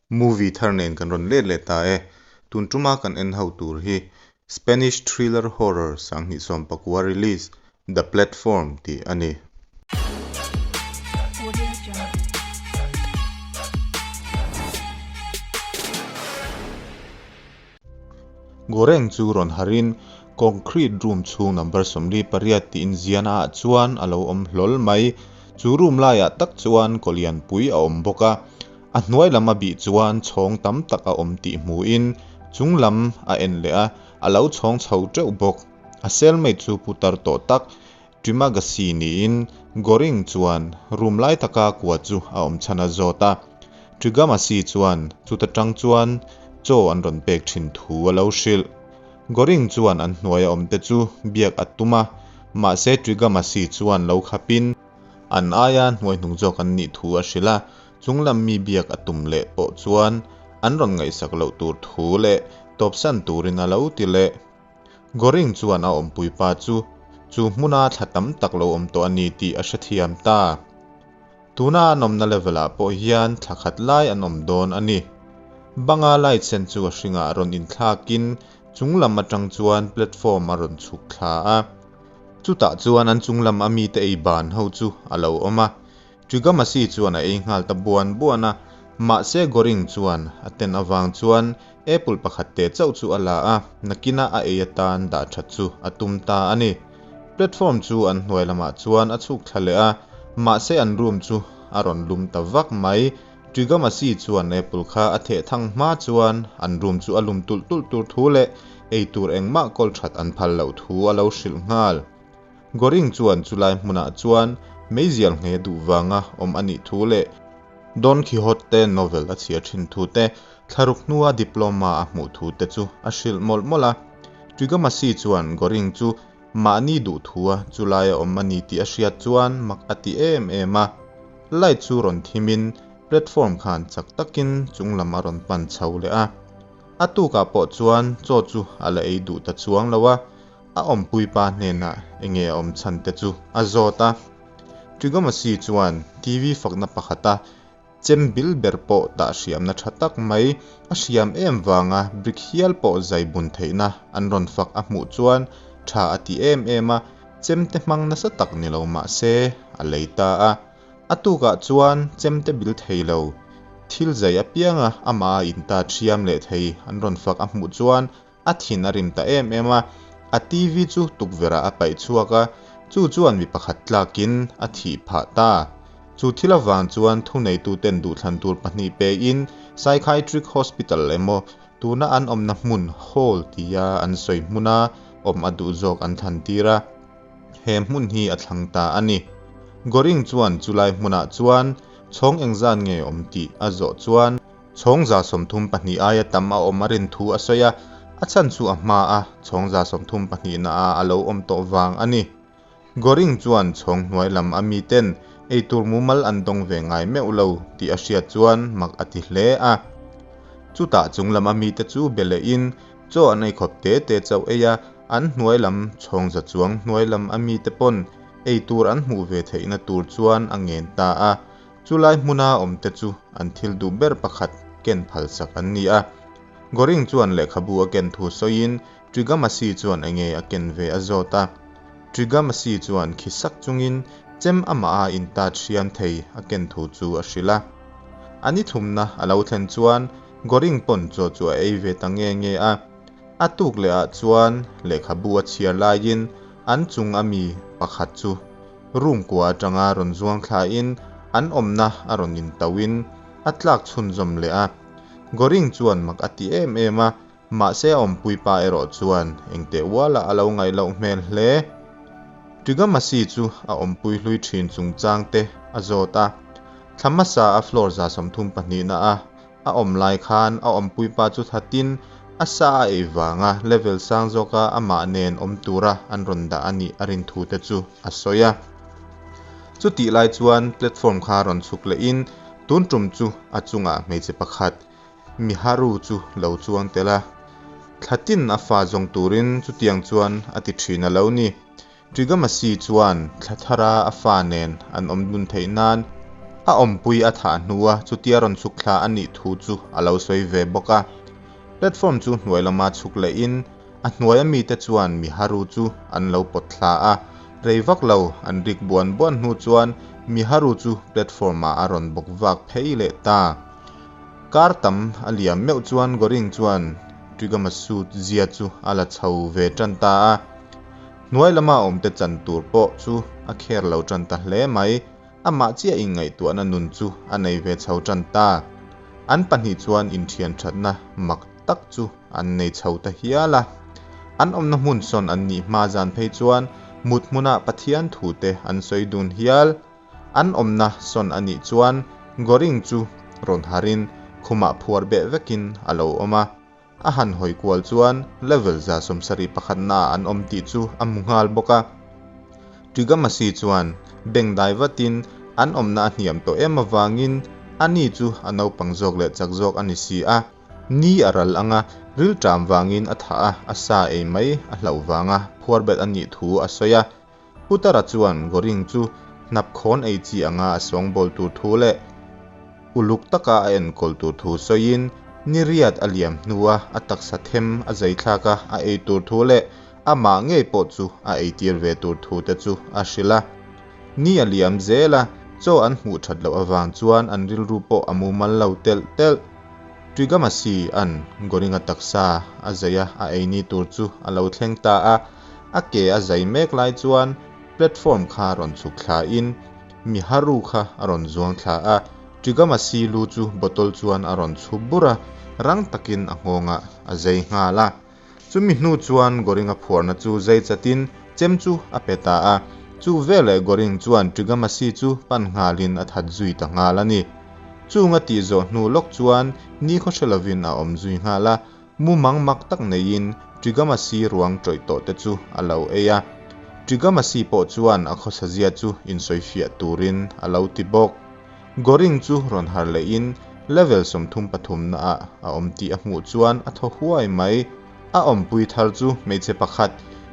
Movie thar nen kan rawn let leh ta e. Tun tuma kan en ho tur hi Spanish thriller horror 2019 release The Platform tih a ni. Goreng chu rawn harin concrete room chhung number 48 tih inziahna ah chuan a lo awm hlawl mai. Chu room laiah tak chuan kaw lianpui a awm bawk a. A hnuai lam a bih chuan chhawng tam tak a awm tih hmuhin chung lam a en leh a, a lo chhawng chho teuh bawk. A cellmate chu putar tawh tak Trimagasi niin Goring chuan room lai taka kua chu a awm chhan a zawt a. Trigamasi chuan chuta tang chuan chaw an rawn pek thin thu a lo hrilh. Goring chuan an hnuaia awmte chu biak a tum a, mahse Trigamasi chuan lo khapin, An aia hnuaihnung zawk an nih thu a hrilh a, chunglam mi biak a tum leh pawh chuan an rawn ngaihsak loh tur thu leh tawpsan turin a lo ti leh. Goring chuan a awmpui pa chu chu hmuna thla tam tak lo awm tawh a ni tih a hrethiam ta. Tuna an awmna level ah pawh hian thla khat lai an awm dawn a ni. Banga light sen chu a hringah rawn inthlakin chunglam atang chuan platform a rawn chhuk thla a. Chutah chuan an chung lam a mite ei ban ho chu a lo awm a. Trigamasi chuan a ei nghal ta buan buan a, mahse Goring chuan a ten avang chuan apple pakhat te chauh chu a la a, nakina a ei atan dah that chu a tum ta a ni. Platform chu an hnuai lamah chuan a chhuk thla leh a, mahse an room chu a rawn lum ta vak mai. Trigamasi chuan apple kha a theh thang hma chuan an room chu a lum tulh tulh tur thu leh ei tur engmah kawl that an phal loh thu a lo hrilh nghal. Goring chuan chulai hmunah chuan meizial nghe duh vanga awm a nih thu leh Don Quixote novel a chhiar thin thu te, thlaruk hnua diploma a hmuh thu te chu a hrilh mawlh mawlh a. Trigamasi chuan Goring chu mahni duh thua chulai a awm a ni tih a hriat chuan mak a ti em em a. Light chu rawn thimin platform khan chak takin chunglam a rawn pan chho leh a. A tukah pawh chuan chaw chu a la ei duh ta chuang lo a, a awmpui pa hnenah enge a awm chhan te chu a zawt a. Trigamasi chuan TV fakna pakhata chem bil ber pawh tah hriamna tha tak mai a hriam em vanga brick hial pawh zai bun theihna an rawn fak a hmuh chuan tha a ti em em a, chemte hmang nasa tak ni lo mah se a lei ta a. A tukah chuan chemte bil thei lo, thil zai apianga amah a inta thiam leh thei an rawn fak a hmuh chuan a thin a rim ta em em a, a TV chu tukverhah a paih chhuak a, chu chuan mi pakhat tlakin a thih phah ta. Chu thil avang chuan thuneituten duhthlan tur pahnih pein Psychiatric Hospital emaw tuna an awmna hmun Hall tia an sawi hmuna awm a duh zawk an thlan tir a. He hmun hi a thlang ta a ni. Goring chuan chulai hmunah chuan chhawng engzan nge awm tih a zawh chuan chhawng 32 aia tam a awm a rin thu a sawi a, a chhan chu a hma a chhawng 32 na a a lo awm tawh vang a ni. Goring chuan chhawng hnuai lam a miten eitur mumal an dawng ve ngai meuh lo tih a hriat chuan mak a ti hle a. Chutah chung lam a mite chu be lehin Chaw an ei khawp te te chauh ei a, an hnuai lam chhawng za chuang hnuai lam a mite pawn ei tur an hmuh ve theihna tur chuan a ngen ta a. Chulai hmuna awmte chu an thil duh ber pakhat ken phalsak an ni a. Goring chuan lehkhabu a ken thu sawiin Trigamasi chuan enge a ken ve a zawt a. Trigamasi chuan khi sak chungin chem amah a intat hriam thei a ken thu chu a hrilh a. A ni thumna a lo thlen chuan Goring pawn chaw chu a ei ve ta nge nge a. A tuk leh ah chuan lehkhabu a chhiar laiin an chung a mi pakhat chu room kua atanga rawn zuang thlain an awmna a rawn intauhin a tlak chhunzawm leh a. Goring chuan mak a ti em em a, mahse a awmpui pa erawh chuan engteh ualah a lo ngaih loh hmel hle. Trigamasi chu a awmpui hlui thin chungchang te a zawt a. Thla hmasa a floor 32 na a A awm lai khan a awmpuipa chu thatin a sa a ei vanga level sang zawka amah nen awm tura an rawn dah a nih a rin thu te chu a sawi a. Chutih lai chuan platform kha rawn chhuk lehin tun tum chu a chungah hmeichhe pakhat Miharu chu lo chuang tel a. Thlatin a fa zawng turin chutiang chuan a ti thin a lo ni. Trigamasi chuan thla thara a fa nen an awm dun theih nan. A awmpui a thah hnua chutia rawn chhuk thla a nih thu chu a lo sawi ve bawk a. Platform chu hnuai lama chhuk lehin a hnuaia mite chuan Miharu chu an lo pawt thla a. Rei vak lo an rik buan buan hnu chuan Miharu chu platform ah a rawn bawk vak phei leh ta. Kar tam a liam meuh chuan Goring chuan Trigamasu zia chu a la chho ve tan ta a. Hnuai lama awmte chan tur pawh chu a kher lo tan ta hle mai. Amah chiah inngaihtuahna nun chu a nei ve chho tan ta. An pahnih chuan inthian thatna mak tak chu an nei chho ta hial a. An awmna hmun sawn an nih hma zan phei chuan mut hmunah Pathian thute an sawi dun hial. An awmna sawn a nih chuan Goring chu rawn harin khumah phuar beh vekin a lo awm a. A han hawi kual chuan level 71 naah an awm tih chu a hmu nghal bawk a. Trigamasi chuan beng dai vatin an awmna a hniam tawh em avangin ani chu a naupang zawk leh chak zawk a ni si a. Ni a ral ang a, rilṭam vangin a thah a, a sa ei mai a hlauh vanga phuar bet a nih thu a sawi a. Putara chuan Goring chu hnap khawn ei chi anga a sawngbawl tur thu leh uluk taka a enkawl tur thu sawiin ni riat a liam hnua a taksa them a zai thlak a a ei tur thu leh amah ngei pawh chu a eitir ve tur thu te chu a hrilh a. Ni a liam zel a, chaw an hmuh that loh avang chuan an rilru pawh a mumal lo telh telh. Trigamasi an Goringa taksa a zai a a ei ni tur chu a lo thleng ta a. A ke a zai mek lai chuan platform kha rawn chhuk thla in Miharu kha a rawn zuang thla a, Trigamasi lu chu bottle chuan a rawn chhu bur a, rang takin a nghawngah a zai nghal a. Chumi hnu chuan Goringa phuarna chu zai chatin chem chu a pe ta a, chu veleh Goring chuan Trigamasi chu pan nghalin a that zui ta nghal a ni. Chunga tih zawh hnu lawk chuan nikhaw hre lovin a awm zui nghal a, Mumang mak tak neiin Trigamasi ruang tawih tawh te chu a lo ei a. Trigamasi pawh chuan a khawsazia chu insawifiah turin a lo ti bawk. Goring chu rawn har lehin level 33 naah a awm tih a hmuh chuan a thaw huai mai. A awmpui thar chu hmeichhe pakhat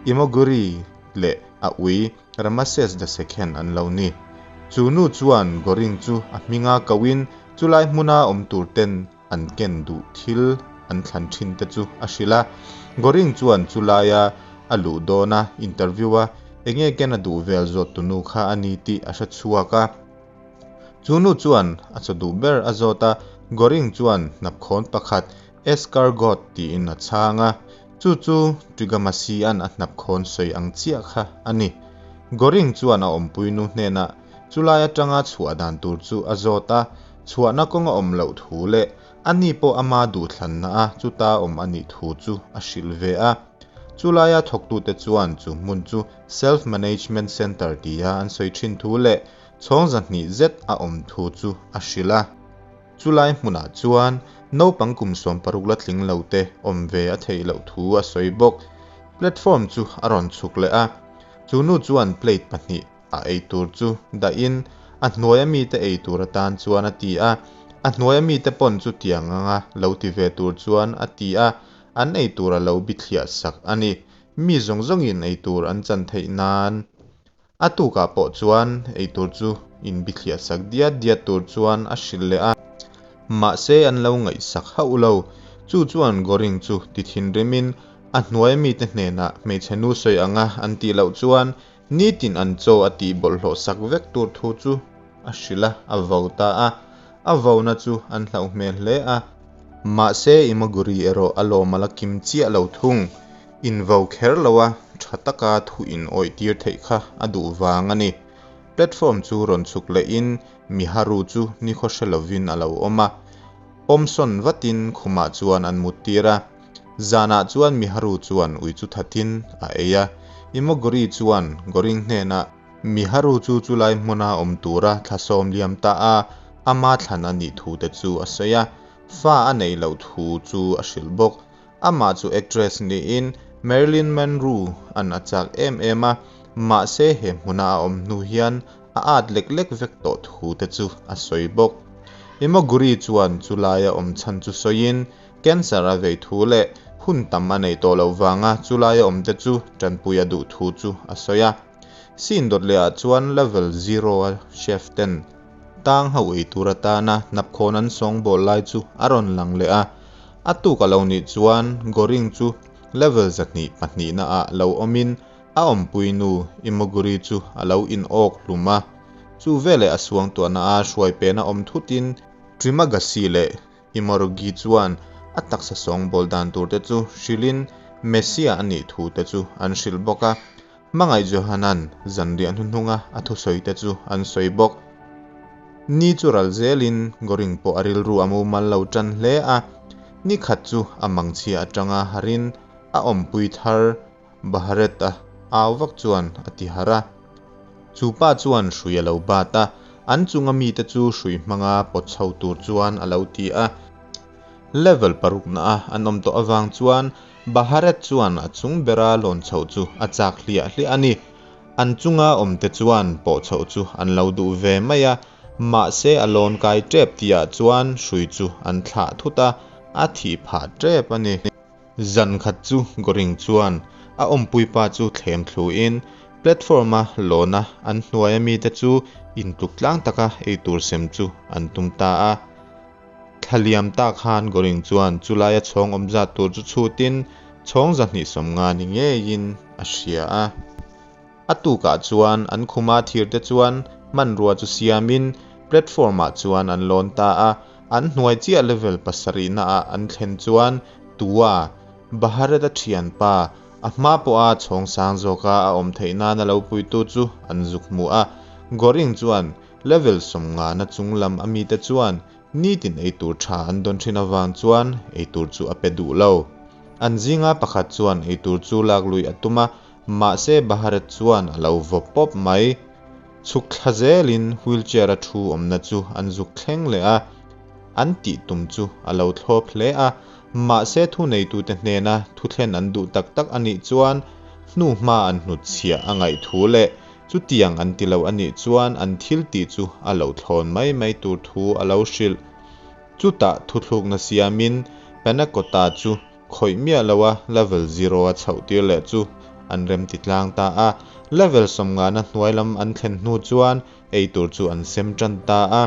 Imoguri leh a ui Ramases the Second an lo ni. Chu nu chuan Goring chu a hminga kohin chulai hmuna awm tur ten an ken duh thil an thlan thin te chu a hrilh a. Goring chuan chu laia a luh dawn a interview a, enge ken a duh vel zawt tu nu kha a ni tih a hre chhuak a. Chu nu chuan a chaw duh ber a zawt a, Goring chuan hnapkhawn pakhat escargot tiin a chhang a, chu chu Trigamasian a hnapkhawn sawi ang chiah kha a ni. Goring chuan a awmpui nu hnenah Chulai atanga chhuah dan tur chu a zawt a, chhuahna kawng a awm loh thu leh ani pawh ama duhthlanna a chuta awm a nih thu chu a hrilh ve a. Chulaia thawktute chuan chu hmun chu Self Management Centre tia an sawi thin thu leh chhawng 200 zet a awm thu chu a hrilh a. Chulai hmunah chuan naupang kum 16 la tling lo te awm ve a theih loh thu a sawi bawk. Platform chu a rawn chhuk leh a, chu nu chuan plate pahnih A ei tur chu dahin a hnuaia mite ei tur atan chuan a ti a, a hnuaia mite pawn chutiang anga lo ti ve tur chuan a ti a, an ei tur a lo bithliah sak a ni. Mi zawng zawngin ei tur an chan theih nan a tukah pawh chuan ei tur chu in bithliah sak diat diat tur chuan a hrilh leh a. Mahse an lo ngaihsak hauh lo. Chu chuan Goring chu ti thinrimin a hnuaia mite hnenah hmeichhe nu sawi anga an tih loh chuan Nitin an chaw a tih bawlhhlawh sak vek tur thu chu a hrilh a, a vo ta a. A vona chu an hlauh hmel hle a. Mahse Imaguri erawh a lawm a la kim chiah lo thung. Invo kher lo a, tha taka thu in awih tir theih kha a duh vang a ni. Platform chu rawn chhuk lehin Miharu chu nikhaw hre lovin a lo awm a. Pawmsawn vatin khumah chuan an mut tir a. Zanah chuan Miharu chuan ui chu thatin a ei a. Imoguri chuan Goring hnenah Miharu chu chulai hmuna awm tura thla sawm liam ta a, ama thlan a nih thu te chu a sawi a. Fa a neih loh thu chu a hrilh bawk. Amah chu actress niin Marilyn Monroe an a chak em em a, mahse he hmuna a awm hnu hian a at lek lek vek tawh thu te chu a sawi bawk. Imoguri chuan chulaia awm chhan chu sawiin Cancer a vei thu leh hun tam a neih tawh loh vanga chulaia awmte chu tanpui a duh thu chu a sawi a. Scene dawt lehah chuan level zero a chef ten Tang ho ei tur atana hnapkhawn an sawngbawl lai chu a rawn lang leh a. A tuk a lo nih chuan Goring chu level 200 pahnihna ah lo awmin a awmpui nu Imoguri chu a lo in awk hlum a. Chu veleh a suangtuahna a hruai pena awm thutin Trimagasi leh Imorogi chuan a taksa sawngbawl dan tur te chu hrilhin Messia a nih thu te chu an hrilh bawk a. Hmangaih Johanan zanriah hnuhnunga a thusawi te chu an sawi bawk. Ni chu ral zelin Goring pawh a rilru a mumal lo tan hle a. Ni khat chu a mangchhia atanga harin a awmpui thar Baharet-a au vak chuan a ti harh a. Chu pa chuan hrui a lo bat a, an chunga mite chu hrui hmanga pawt chho tur chuan a lo ti a. Level parukna a an awm tawh avang chuan Baharet chuan a chung bera lawn chhoh chu a chak hliah hliah a ni. An chunga awmte chuan pawh chhoh chu an lo duh ve mai a, mahse a lawn kai tep tihah chuan hrui chu an thlah thut a, a thih phah tep a ni. Zan khat chu Goring chuan a awmpui pa chu thlem thluin platform-a lawna an hnuaia mite chu intluk tlang taka eitur sem chu an tum ta a. Thla liam ta khan Goring chuan chulaia chhawng awm zat tur chu chhutin chhawng 250 ni ngeiin a hria a. A tukah chuan an khuma thir te chuan hmanrua chu siamin platform-ah chuan an lawn ta a, an hnuai chiah level pasarihna ah an thlen chuan Tua, Baharet-a thianpa, a hma pawha chhawng sang zawka a awm theih nana lo puitu chu an zuk hmu a. Goring chuan level 50 na chung lam a mite chuan nitin eitur tha an dawn thin avang chuan eitur chu a pe duh lo. An zinga pakhat chuan eitur chu lak lui a tum a, mahse Baharet chuan a lo vaw pawp mai. Chhuk thla zelin wheelchair a thu awmna chu an zuk thleng leh a, an tih tum chu a lo thlawp hle a, mahse thuneitute hnena thuthlen an duh tak tak a nih chuan hnuhma an hnutchhiah a ngaih thu leh chutiang an ti lo a nih chuan an thil tih chu a lo thlawn mai mai tur thu a lo hrilh. Chutah thuthlukna siamin Panacota chu khawih miah loa level zero a chhoh tir leh chu an rem ti tlang ta a. Level 50 na hnuai lam an thlen hnu chuan ei tur chu an sem tan ta a.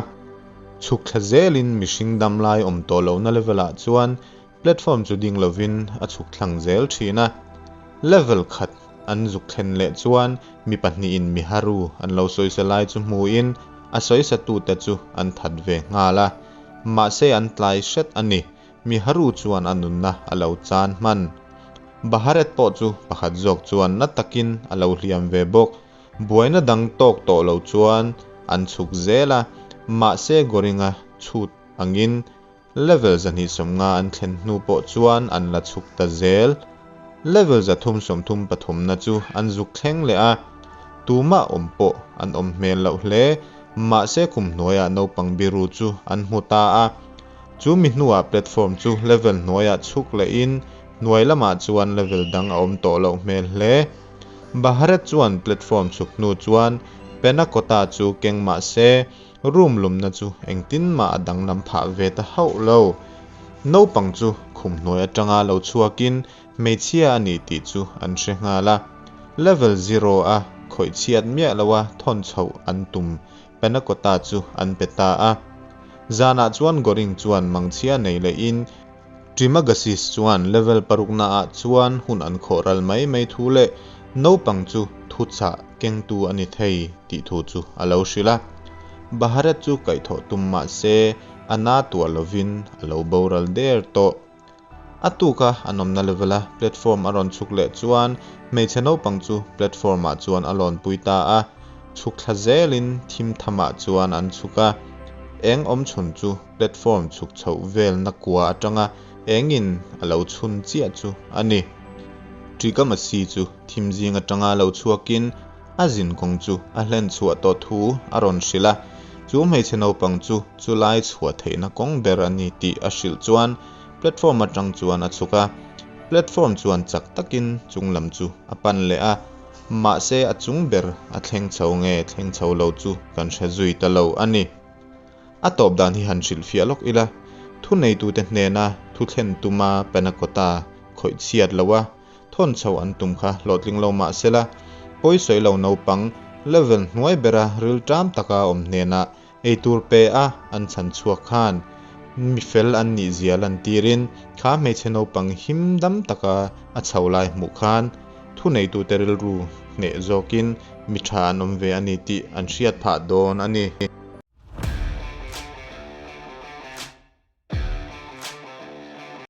Chhuk thla zelin mihring dam lai awm tawh lohna level ah chuan platform chu ding lovin a chhuk thlang zel thin a. Level khat an zuk thlen leh chuan mi pahnihin miharu an lo sawisa lai chu hmuin a sawisa tute chu an that ve nghal a. Mahse an tlai hret a ni. Miharu chuan a nunna a lo chan hman. Baharet pawh chu pakhat zawk chuan na takin a lo hliam ve bawk. Buaina dang tawk tawh lo chuan an chhuk zel a, mahse Goringa chhut angin level 250 an thlen hnu pawh chuan an la chhuk ta zel. Level 333 na chu an zuk thleng leh a, tumah awm pawh an awm hmel loh hle, mahse kum hnuaiah naupang biru chu an hmu ta a. Chu mi hnuah platform chu level hnuaiah chhuk lehin hnuai lamah chuan level dang a awm tawh loh hmel hle. Baharet chuan platform chhuk hnu chuan Penacota chu keng mah se room lumna chu engtin mah a danglam phah ve ta hauh lo. Naupang chu khum hnuai atanga lo chhuakin hmeichhia a ni tih chu an hre nghal a. Level zero a khawih chhiat miah loa thawn chhoh an tum Penacota chu an pe ta a. Zanah chuan Goring chuan mangchhia nei lehin Trimagasis chuan level parukna ah chuan hun an khawh ral mai mai thu leh naupang chu thuchah kengtu a ni thei tih thu chu a lo hrilh a. Baharet chu kaihthawh tum mah se a na tuah lovin a lo boral der tawh. A tuka an awmna level a platform a rawn chhuk leh chuan hmeichhe naupang chu platform ah chuan a lawnpui ta a. Chhuk thla zelin thim thamah chuan an chhuk a. Eng awm chhun chu platform chhuk chhoh velna kua atanga engin a lo chhun chiah chu a ni. Trigamasi chu thim zing atanga lo chhuakin a zin kawng chu a hlen chhuah tawh thu a rawn hrilh a. Chu hmeichhe naupang chu chulai chhuah theihna kawng ber a ni tih a hrilh chuan platform atang chuan a chhuk a. Platform chuan chak takin chung lam chu a pan leh a. Mahse a chung ber a thleng chho nge thleng chho lo chu kan hre zui ta lo a ni. A tawp dan hi han hrilh fiah lawk ila, thuneitute hnena thu thlen tuma Penacota khawih chhiat loa thawn chho an tum kha hlawhtling lo mah sela, pawisawi lo naupang level hnuai bera rilṭam taka awm hnenah Eitur pe a an chhan chhuak khan mi fel an nih zia lantirin kha hmeichhe naupang him dam taka a chho lai hmuh khan thuneitute rilru hneh zawkin mi tha an awm ve a ni tih an hriat phah dawn a ni.